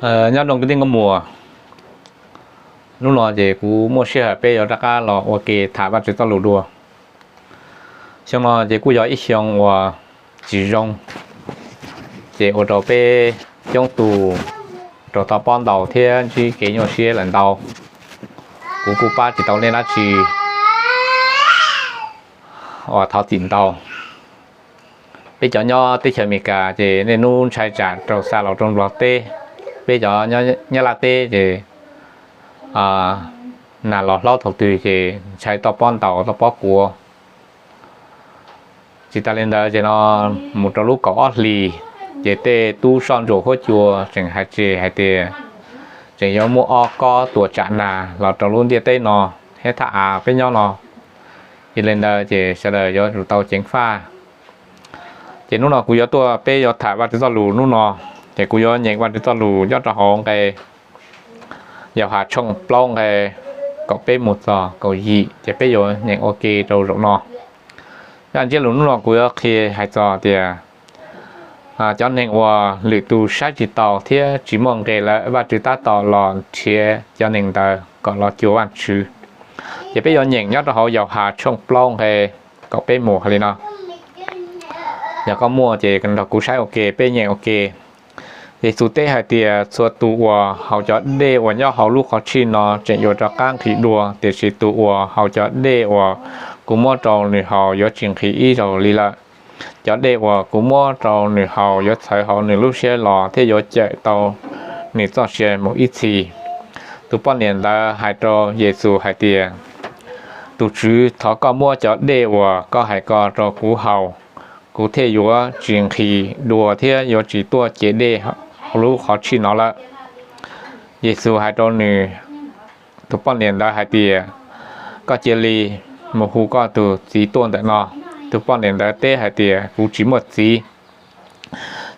Nyob zoo kwv tij nkauj muam, hnub no ces kuv muaj sij hawm peb yuav rov qab los ua ke tham Vajtswv txoj lus dua. Xyoo no ces kuj yog ib xyoo uas tsis zoo, ces ua rau peb coob tus raug tau pob ntaus thiab ntsib kev nyuaj siab lawm ntau. Kuv kuj pab tsis tau nej dab tsi, uas thov txim ntau. Peb cov nyob teb chaws Amelikas ces niaj hnub ntshai tsam raug xa los rau Nplog teb. Peb cov nyob Nyab Laj teb ces nag los hlob thaum twg ces ntshai toj pob ntaus toj pob kuav. Tsis tas li ntawd ces no mus rau lub kaum ob hlis, ces tej tub soj ntsuam huab cua tseem hais tseg hais tias tseem yuav muaj ob kob tua tsam nag los rau lub ntiaj teb no thiab thaj av peb nyob no. Yog li ntawd ces sawv daws yuav tsum tau ceev faj. Ces hnub no kuv yuav tuaj peb yuav tham Vajtswv txoj lus hnub no, ces kuv yuav nyeem Vajtswv txoj lus nyob rau hauv nqe Yauhas tshooj plaub nqe kaum peb mus txog kaum yim, ces peb yuav nyeem ua ke rau zaum no. Zaj ntsiab lus hnub no kuv yuav qhia hais txog tias cov neeg uas lwm tus saib tsis taus thiab tsis muaj nqis lawm, Vajtswv tab tom los nrhiav cov neeg ntawd kom los cuag Vajtswv. Ces peb yuav nyeem nyob rau hauv Yauhas tshooj plaub nqe kaum peb mus hais li no. Yog koj muaj ces nrog kuv saib ua ke, peb nyeem ua ke. Yexus teb hais tias, txhua tus uas haus cov dej uas nyob hauv lub qhov tshij no tseem yuav rov qab nqhis dua, tiam sis tus uas haus cov dej uas kuv muab rau nws haus yuav tsis nqhis ib zaug li lawm. Cov dej uas kuv muab rau nws haus yuav txhawv hauv nws lub siab los thiab yuav cawm tau nws txoj sia mus ib txhis. Tus poj niam ntawd hais rau Yexus hais tias, Tus Tswv, thov koj muab cov dej uas koj hais ko rau kuv haus, kuv thiaj yuav tsis nqhis dua thiab yuav tsis tuaj ce dej hauv lub qhov tshij no lawm. Yexus hais rau nws, tus poj niam ntawd hais tias, Koj cia li mus hu koj tus txiv tuaj ntawm no. Tus poj niam ntawd teb hais tias, Kuv tsis muaj txiv.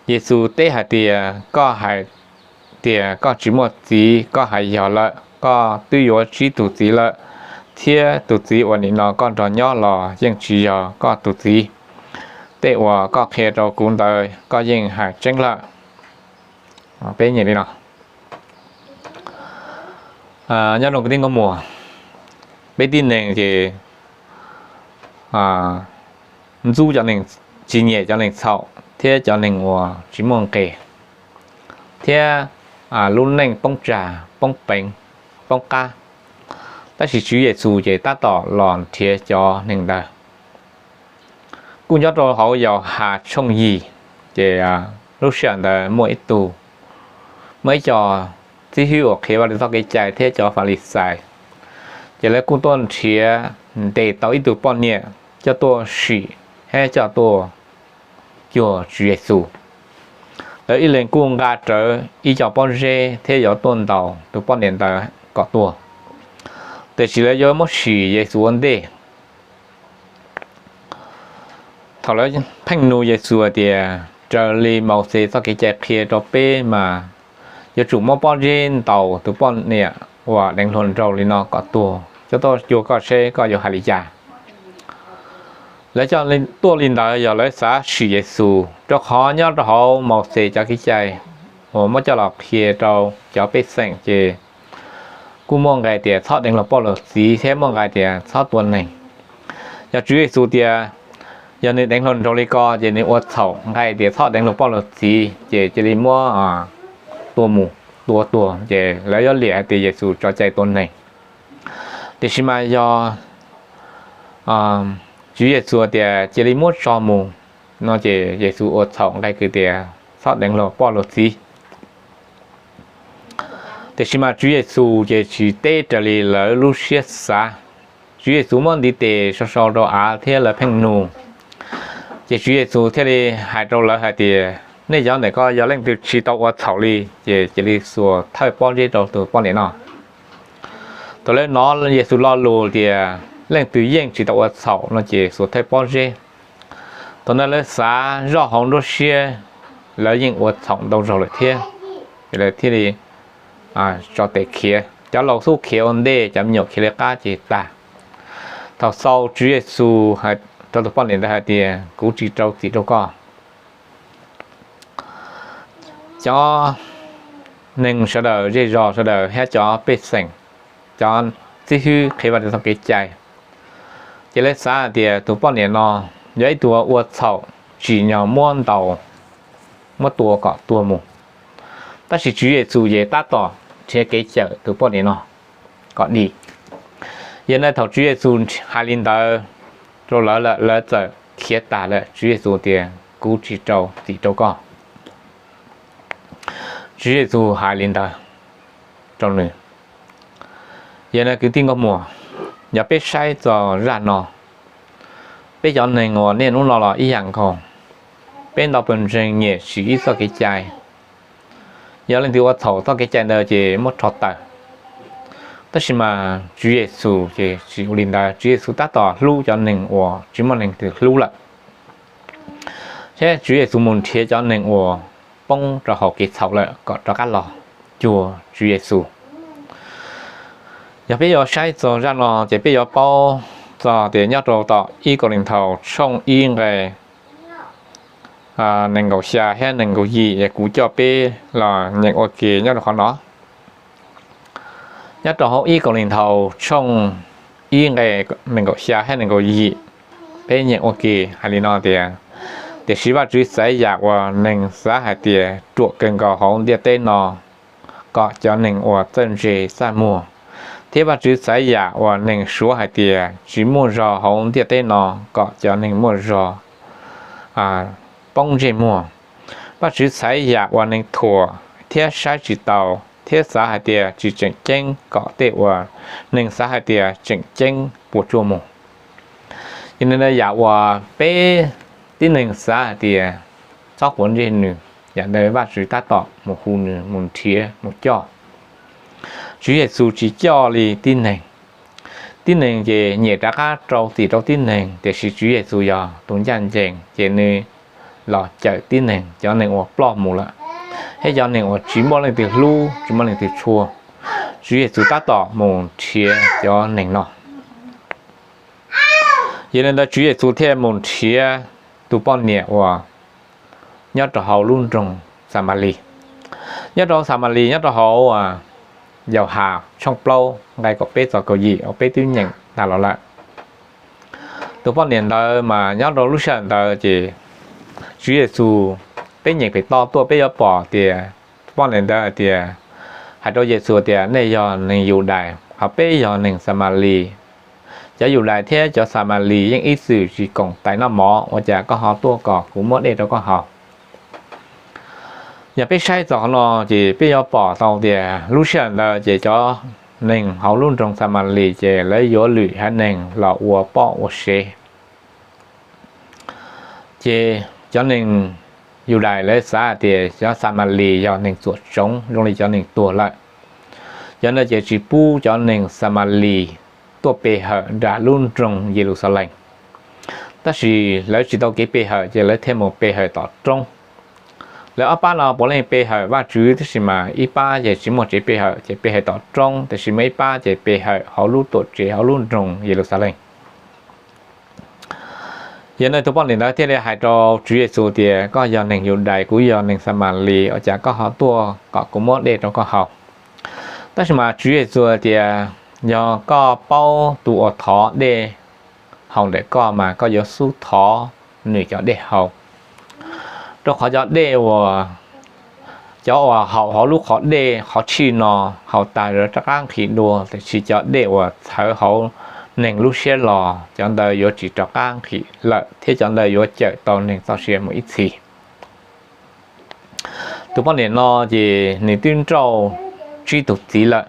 Yexus teb hais tias, Koj hais tias koj tsis muaj txiv, koj hais yog lawm. Koj twb yuav tsib tus txiv lawm, thiab tus txiv uas nim no koj nrog nyob los yeej tsis yog koj tus txiv. Tej uas koj qhia rau kuv ntawd koj yeej hais tseeb lawm. Peb nyeem li no. Nyob zoo kwv tij nkauj muam, peb tib neeg ces ntxub cov neeg, tsis nyiam cov neeg txhaum thiab cov neeg uas tsis muaj nqis, thiab lub neej poob tsag poob peev, poob qab. Tab sis Tswv Yexus ces tab tom los nrhiav cov neeg ntawd. Kuj nyob rau hauv Yauhas tshooj yim, ces lub sij hawm ntawd muaj ib tug, muaj ib co txib hwb uas qhia Vajtswv txoj kev cai thiab cov Falixais, ces lawv kuj tuaj nrhiav ntes tau ib tug poj niam coj tuaj sim thiab coj tuaj cuag Tswv Yexus. Lawv ib leeg kuj nqa rawv ib co pob zeb thiab yuav tuaj ntaus tus poj niam ntawd kom tuag, tiam sis lawv yuav muab sim Yexus ua ntej. Thaum lawv pheej nug Yexus hais tias, raws li Mauxes txoj kev cai qhia rau peb mas yuav tsum muab pob zeb ntaus tus poj niam uas deev hluas nraug li no kom tuag, coj tuaj cuag koj seb koj yuav hais li cas. Lawv coj tuaj li ntawd yog lawv xav sim Yexus, rau qhov nyob rau hauv Mauxes cov kev cai uas muab coj los qhia rau cov pej xeem ces kuj muaj nqe tias txhob deev luag poj luag txiv thiab muaj nqe tias txhob tua neeg. Yog Tswv Yexus tias, yog nws deev hluas nraug li ko ces nws ua txhaum nqe tias txhob deev luag poj luag txiv, ces cia li muab tua mus, tua tuag, ces lawv yuav liam hais tias Yexus tso cai tua neeg. Tiam sis mas yog Tswv Yexus tias cia li muab tso mus no ces Yexus ua txhaum nqe kwv tias txhob deev luag poj luag txiv. Tiam sis mas Tswv Yexus ces tsis teb raws li lawv lub siab xav. Tswv Yexus muab ntiv tes sau sau rau av thiab lawv pheej nug. Ces Tswv Yexus thiaj li hais rau lawv hais tias, nej cov ntawm ko yog leej twg tsis tau ua txhaum li ces cia li xuas thawj pob zeb rau tus poj niam no. Thaum lawv hnov Yexus lo lus tias leej twg yeej tsis tau ua txhaum no ces xuas thawj pob zeb. Thaum ntawd lawv xav zoj hauv nruab siab, lawv yeej ua txhaum ntau zaug lawm thiab, ces lawv thiaj li tso tes khiav. Cov laus xub khiav ua ntej, cov me nyuam khiav li qab ces tag. Thaum xaus Tswv Yexus hais rau tus poj niam ntawd hais tias, kuv tsis rau txim rau koj. Cov neeg sawv daws zej zos sawv daws thiab cov pej xeem, cov txib hwb qhia Vajtswv txoj kev cai, ces lawv xav hais tias tus poj niam no yog ib tug ua txhaum tsim nyog muab ntaus, muab tua kom tuag mus. Tab sis Tswv Yexus ces tab tom nrhiav kev cawm tus poj niam no kom dim. Yog li thaum Tswv Yexus hais li ntawd rau lawv lawm, lawv txawm khiav tas lawm. Tswv Yexus tias, Kuv tsis rau txim rau koj. Tswv Yexus hais li ntawd rau nws. Yog li kwv tij nkauj muam, yog peb saib txog zaj no, peb cov neeg uas niaj hnub no los ib yam nkaus, peb ntau pawg ntseeg nyiam siv ib txoj kev cai. Yog leej twg ua txhaum txoj kev cai ntawd ces muab rho tawm. Tab sis mas Tswv Yexus ces tsis ua li ntawd. Tswv Yexus tab tom hlub cov neeg uas tsis muaj leej twg hlub lawm, thiab Tswv Yexus mus nrhiav cov neeg uas poob rau hauv kev txhaum lawm kom rov qab los cuag Tswv Yexus. Yog peb yuav saib txog zaj no ces peb yuav paub txog tias nyob rau tom ib Kauleethaus tshooj ib nqe nees nkaum xya thiab nees nkaum yim, es kuv coj peb los nyeem ua ke nyob rau qhov no. Nyob rau hauv ib Kauleethaus tshooj ib nqe nees nkaum xya thiab nees nkaum yim, peb nyeem ua ke hais li no tias, Tiam sis Vajtswv txais yam uas neeg xav hais tias ruam kawg nkaus hauv ntiaj teb no kom cov neeg uas txawj ntse txaj muag, thiab Vajtswv txais yam uas neeg suav hais tias tsis muaj zog hauv ntiaj teb no kom cov neeg muaj zog poob ntsej muag. Vajtswv txais yam uas neeg thuam thiab saib tsis taus thiab xav hais tias tsis tseem ceeb kom tej uas neeg xav hais tias tseem ceeb puas tsuaj mus. Yog li ntawd yam uas peb tib neeg xav hais tias txhob quav ntsej nws, yam ntawd Vajtswv tab tom mus hu nws mus nrhiav mus coj. Tswv Yexus tsis coj li tib neeg. Tib neeg ces nyiam rov qab rau txim rau tib neeg, tiam sis Tswv Yexus yog tus ncaj ncees ces nws los cawm tib neeg, cov neeg uas ploj mus lawm, thiab cov neeg uas tsis muaj leej twg hlub tsis muaj leej twg tshua. Tswv Yexus tab tom mus nrhiav cov neeg no. Yog li ntawd Tswv Yexus thiaj mus nrhiav tus poj niam uas nyob rau hauv lub nroog Xamalis. Nyob rau Xamalis nyob rau hauv Yauhas tshooj plaub nqe kaum peb txog kaum yim uas peb twb nyeem tag los lawm. Tus poj niam ntawd mas nyob rau lub sij hawm ntawd ces Tswv Yexus, peb nyeem pem toj tuaj peb yuav pom tias tus poj niam ntawd hais tias, hais rau Yexus tias, Nej yog neeg Yudais ho peb yog neeg Xamalis. Cov Yudais thiab cov Xamalis yeej ib txwm tsis koom tais noj mov, ua cas koj ho tuaj kom kuv muab dej rau koj haus? Yog peb saib txog qhov no ces peb yuav pom tau tias lub sij hawm ntawd ces cov neeg hauv lub nroog Xamalis ces lawv yuav lwm haiv neeg los ua poj ua sev. Ces cov neeg Yudais lawv xav hais tias cov Xamalis yog neeg txuam tsoov zoo li cov neeg tuag lawm. Yog li ntawd ces tsis pub cov neeg Xamalis tuaj pe hawm nram lub nroog Yeluxalees. Tab sis lawv tsis tau kev pe hawm ces lawv thiaj mus pe hawm tom roob. Lawv ob pab no puav leej pe hawm Vajtswv, tab sis mas ib pab ces tsis muaj tsev pe hawm ces pe hawm tom roob, tiam sis muaj ib pab ces pe hawm hauv lub tuam tsev hauv lub nroog Yeluxalees. Yog li ntawd tus poj niam ntawd thiaj li hais rau Tswv Yexus tias, Koj yog neeg Yudais, kuv yog neeg Xamalis, ua cas koj ho tuaj kom kuv muab dej rau koj haus? Tab sis mas Tswv Yexus tias, Yog koj paub tus uas thov dej haus ntawm koj mas koj yuav xub thov nws cov dej haus. Rau qhov cov dej uas, cov uas haus hauv lub qhov dej qhov tshij no haus tas yuav rov qab nqhis dua, tiam sis cov dej uas txhawv hauv neeg lub siab los cov ntawd yuav tsis rov qab nqhis lawm, thiab cov ntawd yuav cawm tau neeg txoj sia mus ib txhis. Tus poj niam no ces nws twb nrauj tsib tug txiv lawm.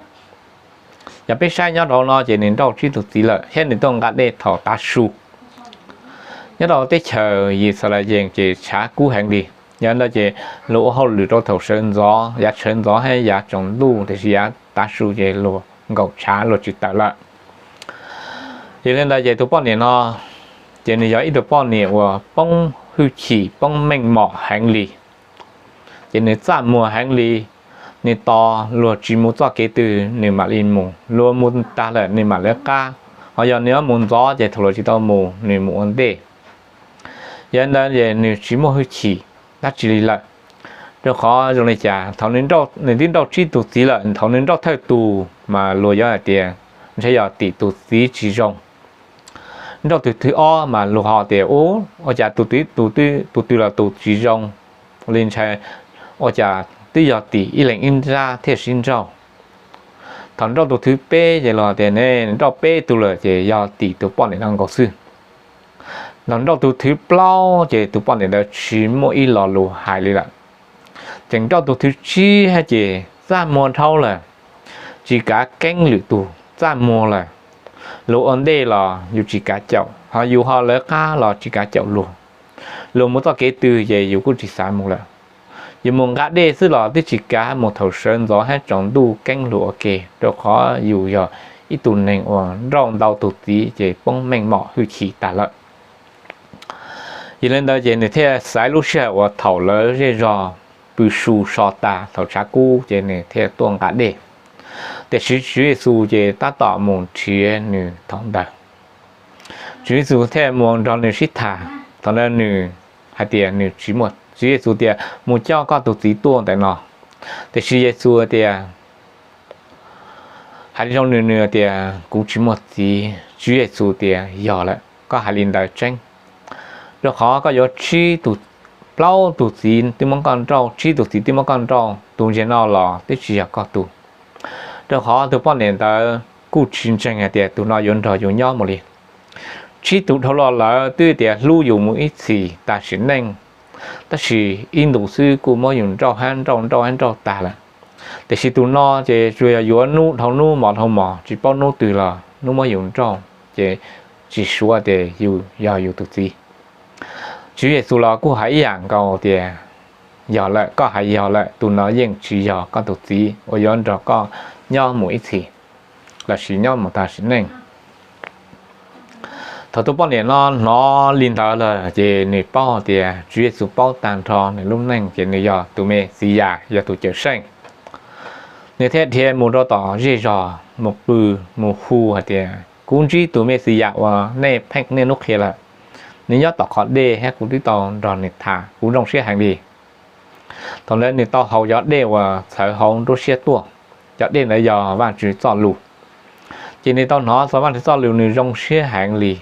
Yog peb saib nyob rau no ces nws nrauj tsib tug txiv lawm thiab nws tuaj nqa dej thaum tav su. Nyob rau teb chaws Yixalayees ces tshav kub heev li, yog li ntawd ces luag ua hauj lwm rau thaum sawv ntxov, yav sawv ntxov thiab yav tsaus ntuj, tiam sis yav tav su ces luag nkaum tshav luag tsis tawm lawm. Yog li ntawd ces tus poj niam no ces nws yog ib tug poj niam uas poob hwj chim poob meej mom heev li. Ces nws txaj muag heev li, nws tos luag tsis mus txoj kev twg nws mam li mus, luag mus tag lawm nws mam lawv qab, ho yog nws yuav mus ntxov ces thaum luag tsis tau mus nws mus ua ntej. Yog li ntawd ces nws tsis muaj hwj chim dab tsi li lawm. Rau qhov zoo li cas thaum nws twb nrauj tsib tus txiv lawm, thaum nws nrauj thawj tus mas luag yuav hais tias ntshe yog tim tus txiv tsis zoo. Nrauj tus thib ob mas luag ho tias ub, ua cas tus twg los tus tsis zoo li, ntshe ua cas twb yog tim ib leeg ib nrab thiaj sib nrauj. Thaum nrauj tus thib peb ces luag tias ne, nrauj peb tus lawm ces yog tim tus poj niam no nkaus xwb. Thaum nrauj tus thib plaub ces tus poj niam ntawd tsis muaj ib lo lus hais li lawm. Tseem nrauj tus thib tsib ces txaj muag dhau lawm, tsis kav keeb lwm tus, txaj muag lawm. Luag ua ntej los yus tsis kav caum, ho yus ho lawv qab los tsis kav caum luag. Luag mus txoj kev twg ces yus kuj tsis xav mus lawm. Yus mus nqa dej xwb los twb tsis kav mus thaum sawv ntxov hab tsaus ntuj keeb luag ua ke, rau qhov yus yog ib tug neeg uas nrauj ntau tus txiv ces poob meej mom hwj chim tag lawm. Yog li ntawd ces nws thiaj xaiv lub sij hawm uas thaum lawv zej zog pw su so tas thaum tshav kub ces nws thiaj tuaj nqa dej. Tiam sis Tswv Yexus ces tab tom mus nrhiav nws thaum ntawd. Tswv Yexus thiaj mus nrog nws sib tham. Thaum ntawd nws hais tias nws tsis muaj, Tswv Yexus tias mus coj koj tus txiv tuaj ntawm no. Tiam sis Yexus tias, hais li zoo nws, nws tias kuv tsis muaj txiv. Tswv Yexus tias yog lawm, koj hais li ntawd tseeb, rau qhov koj yuav tsib tus, plaub tus txiv twb muab koj nrauj, tsib tus txiv twb muab koj nrauj, tus ntawm no los twb tsis yog koj tug. Rau qhov tus poj niam ntawd kuj tsis ntseeg hais tias tus no yuav nrog yus nyob mus li. Tsib tus dhau los lawm twb tias hlub yus mus ib txhis tas sim neej, tab sis ib ntus xwb kuj muab yus nrauj hab nrauj nrauj hab nrauj tag lawm. Tiam sis tus no ces tsuas yog yuav hnub dhau hnub mos dhau mos, tsis paub hnub twg los hnub muab yus nrauj, ces tsis suav tias yus yog yus tus txiv. Tswv Yexus los kuj hais ib yam nkaus tias yog lawm, koj hais yog lawm, tus no yeej tsis yog koj tus txiv uas yuav nrog koj nyob mus ib txhis lossis nyob mus tas sim neej. Thaum tus poj niam no hnov li ntawd lawm ces nws paub tias Tswv Yexus paub tag nrho nws lub neej, ces nws yog tus Mexiyas, yog tus Cawmseej. Nws thiaj dhia mus rau tom zej zog mus pw, mus hu hais tias, kuv ntsib tus Mexiyas uas nej pheej niaj hnub qhia lawm, nws nyob tom qhov dej hab kuv twb tau nrog nws tham, kuv zoo siab heev li. Thaum ntawd nws tau haus cov dej uas txhawv hauv nruab siab tuaj, cov dej ntawd yog Vajtswv txoj lus. Ces nws tau hnov txog Vajtswv txoj lus, nws zoo siab heev li.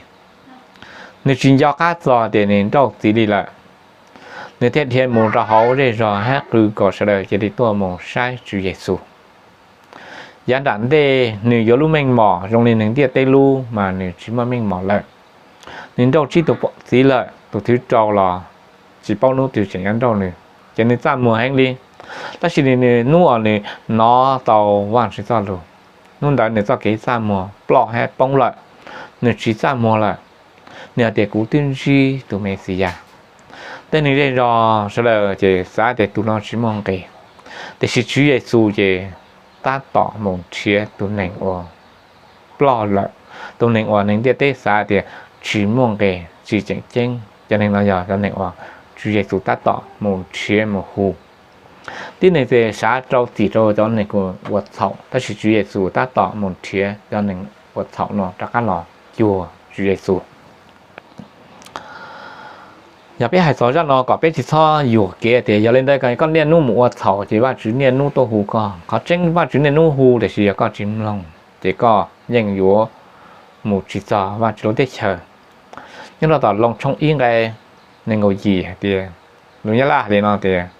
Nws tsis nco qab txog tias nws nrauj txiv li lawm. Nws thiaj dhia mus rau hauv zej zog hab qw kom sawv daws cia li tuaj mus saib Tswv Yexus. Yav nram ntej nws yuav lub meej mom zoo li neeg ntiaj teb lub, mas nws tsis muaj meej mom lawm. Nws nrauj tsib tus txiv lawm, tus thib rau los tsis paub hnub twg tseem yuav nrauj nws, ces nws txaj muag heev li. Tab sis nws, hnub uas nws hnov tau Vajtswv txoj lus, hnub ntawd nws txoj kev txaj muag ploj hab poob lawm, nws tsis txaj muag lawm. Nws hais tias, kuv twb ntsib tus Mexiyas. Tej neeg zej zog sawv daws ces xav tias tus no tsis muaj nqis, tiam sis Tswv Yexus ces tab tom mus nrhiav tus neeg uas ploj lawm, tus neeg uas neeg ntiaj teb xav tias tsis muaj nqis, tsis tseem ceeb. Cov neeg no yog cov neeg uas Tswv Yexus tab tom mus nrhiav mus hu. Tib neeg ces xav rau txim rau cov neeg uas ua txhaum, tab sis Tswv Yexus tab tom mus nrhiav cov neeg ua txhaum no rov qab los cuag Tswv Yexus. Yog peb hais txog zaj no kom peb tsis txhob yuam kev tias yog li ntawd koj niaj hnub mus ua txhaum ces Vajtswv niaj hnub tuaj hu koj. Qhov tseeb Vajtswv niaj hnub hu, tiam sis yog koj tsis mloog ces koj yeej yuav mus tsis txog Vajtswv lub teb chaws. Nyob rau tom Loos tshooj ib nqe nees nkaum yim hais tias, lus Nyab Laj hais li no tias,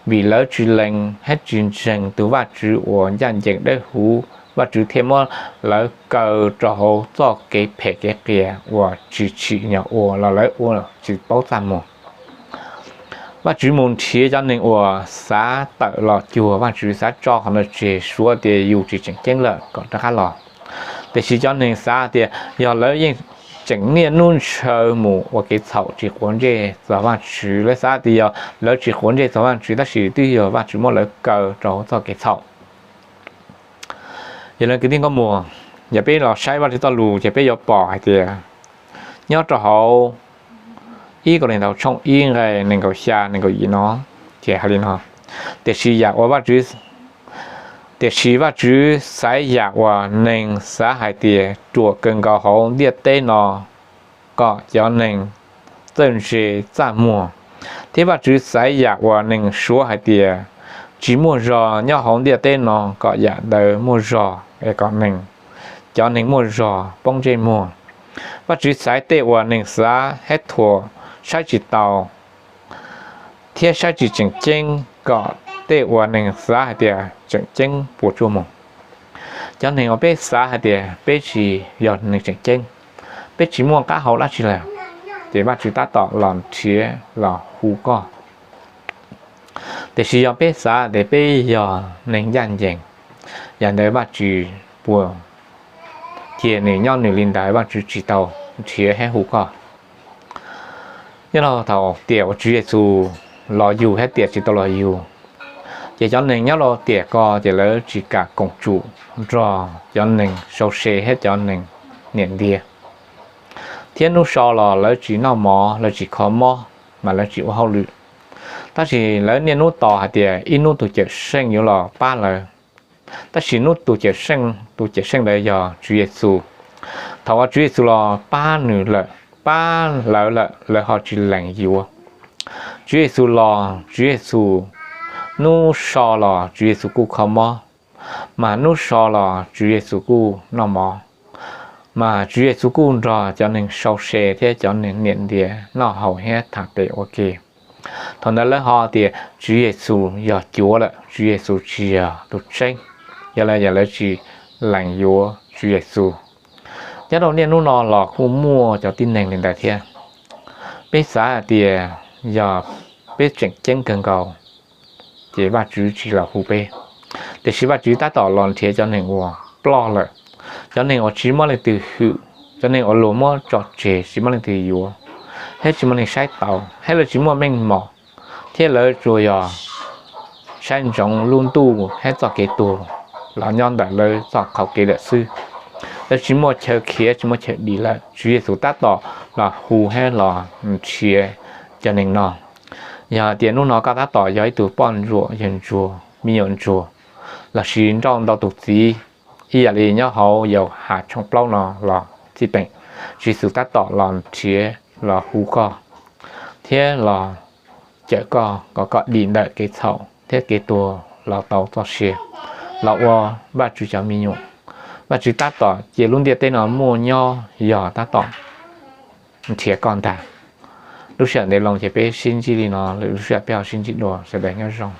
vim lawv tsis lees hab tsis ntseeg tus Vajtswv uas ncaj ncees dawb huv, Vajtswv thiaj muab lawv kaw rau hauv txoj kev phem kev qias uas tsis tsim nyog ua los lawv ua tsis paub txaj muag. Vajtswv mus nrhiav cov neeg uas xav tawm los cuag Vajtswv, xav tso qhov ntawd tseg, suav tias yus tsis tseem ceeb lawm kom rov qab los. Tiam sis cov neeg xav tias yog lawv yeej tseem niaj hnub ntshaw mus ua kev txhaum tsis quav ntsej txog Vajtswv, lawv xav tias yog lawv tsis quav ntsej txog Vajtswv tab sis twb yog Vajtswv muab lawv kaw rau hauv txoj kev txhaum. Yog li kwv tij nkauj muam, yog peb los saib Vajtswv txoj lus ces peb yuav pom hais tias nyob rau hauv ib Kauleethaus tshooj ib nqe nees nkaum xya nees nkaum yim no ces hais li no, tiam sis yam uas Vajtswv, tiam sis Vajtswv xaiv yam uas neeg xav hais tias ruam kawg nkaus hauv ntiaj teb no kom cov neeg txawj ntse txaj muag, Thiab Vajtswv xaiv yam uas neeg suav hais tias tsis muaj zog nyob hauv ntiaj teb no kom yam ntawd muaj zog es kom neeg, cov neeg muaj zog poob ntsej muag. Vajtswv xaiv tej uas neeg xav thiab thuam, saib tsis taus thiab saib tsis tseem ceeb kom tej uas neeg xav hais tias tseem ceeb puas tsuaj mus. Cov neeg uas peb xav hais tias peb tsis yog neeg tseem ceeb, peb tsis muaj qab hau dab tsi lawm, ces Vajtswv tab tom los nrhiav los hu koj. Tiam sis yog peb xav tias peb yog neeg ncaj ncees, yam ntawd Vajtswv puas cia nws nyob nws li ntawd, Vajtswv tsis tau nrhiav thiab hu koj. Nyob rau thaum tiam uas Tswv Yexus los yug thiab tiam tsis tau los yug, ces cov neeg nyob rau tiam ko ces lawv tsis kam koom tsum nrog cov neeg sau se thiab cov neeg niam ntiav. Thiab hnub so los lawv tsis noj mov, lawv tsis kho mob, mas lawv tsis ua hauj lwm. Tab sis lawv niaj hnub tos hais tias ib hnub tus Cawmseej yuav los pab lawv. Tab sis hnub tus Cawmseej, tus Cawmseej ntawd yog Tswv Yexus. Thaum uas Tswv Yexus los pab nws lawm, pab lawv lawm, lawv ho tsis lees yuav. Tswv Yexus los, Tswv Yexus, hnub so los Tswv Yexus kuj kho mob, mas hnub so los Tswv Yexus kuj noj mov, mas Tswv Yexus kuj nrog cov neeg sau se thiab cov neeg niam ntiav noj haus thiab tham pem ua ke. Thaum ntawd lawv ho tias Tswv Yexus yog cuav lawm, Tswv Yexus tsis yog tus tseeb. Yog li yog lawv tsis lees yuav Tswv Yexus. Nyob rau niaj hnub no los kuj muaj cov tib neeg li ntawd thiab. Peb xav hais tias yog peb tseem ceeb kawg nkaus, ces Vajtswv tsis los hu peb. Tiam sis Vajtswv tab tom los nrhiav cov neeg uas ploj lawm, cov neeg uas tsis muaj leej twg hwm, cov neeg uas luag muab tso tseg tsis muaj leej twg yuav, thiab tsis muaj neeg saib taus, thiab lawv tsis muaj meej mom, thiab lawv tsuas yog saib ntsoov lub ntuj thiab txoj kev tuag los nyob ntawm lawv txoj qhauv kev lawm xwb. Lawv tsis muaj chaw khiav, tsis muaj chaw dim lawm. Tswv Yexus tab tom los hu thiab los nrhiav cov neeg no. Yog tias hnub no koj tab tom yog ib tug poj ntsuam yawg ntsuag, me nyuam ntsuag, lossis nrauj ntau tus txiv, ib yam li nyob hauv Yauhas tshooj plaub no los txij peem, Tswv Yexus tab tom los nrhiav los hu koj, thiab los cawm koj kom koj dim ntawm kev txhaum thiab kev tuag los tau txoj sia, los ua Vajtswv cov me nyuam. Vajtswv tab tom cia lub ntiaj teb no muaj nyob yog tab tom nrhiav koj ntag. Lub sij hawm ntev loo ces peb sib ntsib li no, lwm lub sij hawm peb ho sib ntsib dua, sawv daws nyob zoo.